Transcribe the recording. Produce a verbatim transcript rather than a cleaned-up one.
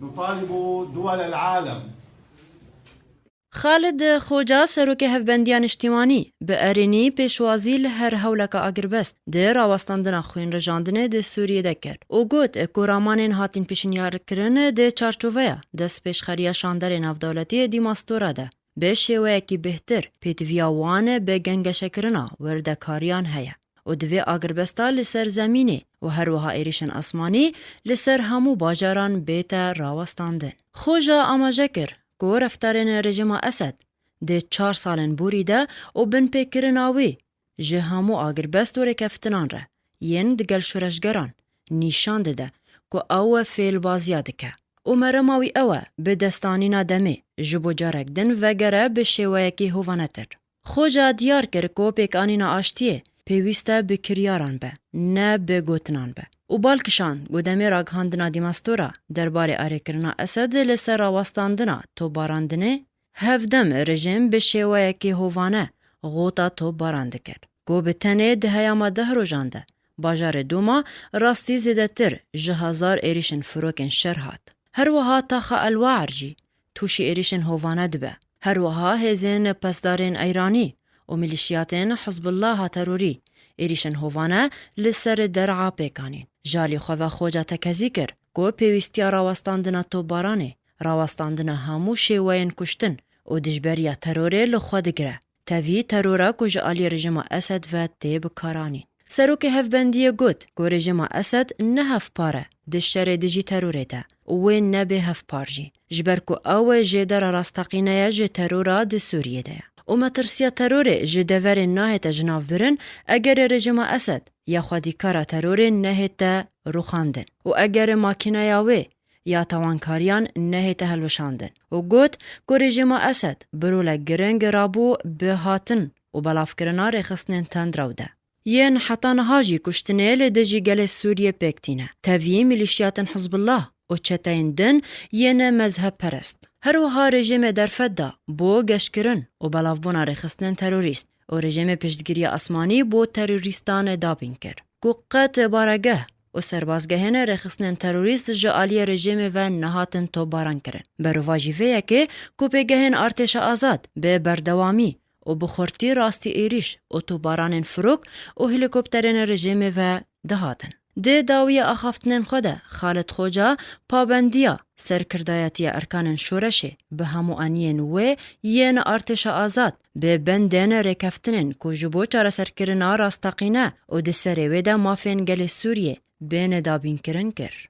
نطالب دول العالم Xalid Xoca, serokê Hevbendiya Niştîmanî, bi erênî pêşwazî li her hewleka agirbest di rawestandina xwînrijandinê di Sûriyê de kir û got ku ramanên hatin pêşinyarkirin di çarçoveya destpêşxeriya şandarê navdewletî Dîmastora de bi şêweyekî bêhtir pêdiviya wan bi gengeşekirina wirdekariyan heye û divê agirbesta li ser zemînê û her wiha êrîşên asmanî li ser hemû bajaran bête rawestandin. Xoca amaje kir ku reftarên rejîma Esed di çar salên borî de û binpêkirina wî ji hemû agirbest û rêkeftinan re yên digel şoreşgeran nîşan dide ku ew fêlbaziya dike û merema wî ew e bi destanîna demê ji bo carek din vegere bi şêweyekî hovanetir. Xoca diyar kir ku pêkanîna aştiyê pêwîst e bi kiryaran be, ne bi gotinan be û bal kişand ku demê ragihandina Dîmastora derbarê erêkirina Esed li ser rawestandina topbarandinê, hevdem rejîm bi şêweyekî hovane xota topbaran dikir ku bi tenê di heyama deh rojan de bajarê Doma rastî zêdetir ji hezar êrîşên firokên şer hat. Her wiha taxa El Waer jî tûşî êrîşên hovane dibe. Her wiha hêzên pesdarên Eyranî û milîşiyatên Hizbullaha terorî êrîşên hovane li ser der'a pêk anîn. Ji alî xwe ve Xoca tekezî kir ku pêwîstiya rawestandina topbaranê, rawestandina hemû şêweyên kuştin û dijberiya terorê li xwe digire. Tevî terora ku ji alî rejîma Esed ve tê bikaranîn. Serokê Hevbendiyê got ku rejîma Esed ne hevpar e di şerê dijî terorê de û wê nebe hevpar jî, ji ber ku ew jêdera rasteqîne ye ji terora di Sûriyê de ye. Û metirsiya terorê ji deverê nahête jinavbirin, eger rejîma Esed ya xwedîkara terorê nehête rûxandin û eger makîneya wê ya tawankariyan nehête hilweşandin û got ku rejîma Esed bi rolek giring rabû bi hatin û belavkirina rêxistinên tundrew de. Yên heta niha jî kuştinê li dijî gelê Sûriyê pêk tîne. Tevî milîşiyatên Hizbullah û çeteyên din yên mezhebperest. Her wiha rejîmê derfet da bo geşkirin û belavbûna rêxistinên terorîst û rejîmê piştgiriya asmanî bo terorîstan dabîn kir ku qet baregeh û serbazgehên rêxistinên terorîst ji aliyê rejîmê ve nehatin topbaran kirin. Berovajî vê yekê ku pêgehên artêşa azad bi berdewamî û bi xurtî rastî êrîş û topbaranên firok û helîkopterên rejîmê ve dihatin. Di dawiya axaftinên xwe de Xalid Xoca pabendiya serkirdayetiya erkanên şoreşê bi hemû aniyên wê yên artêşa azad bi bendên rêkeftinên ku ji bo çareserkirina rasteqîne û di serê wê de mafên gelê Sûriyê bên dabînkirin kir.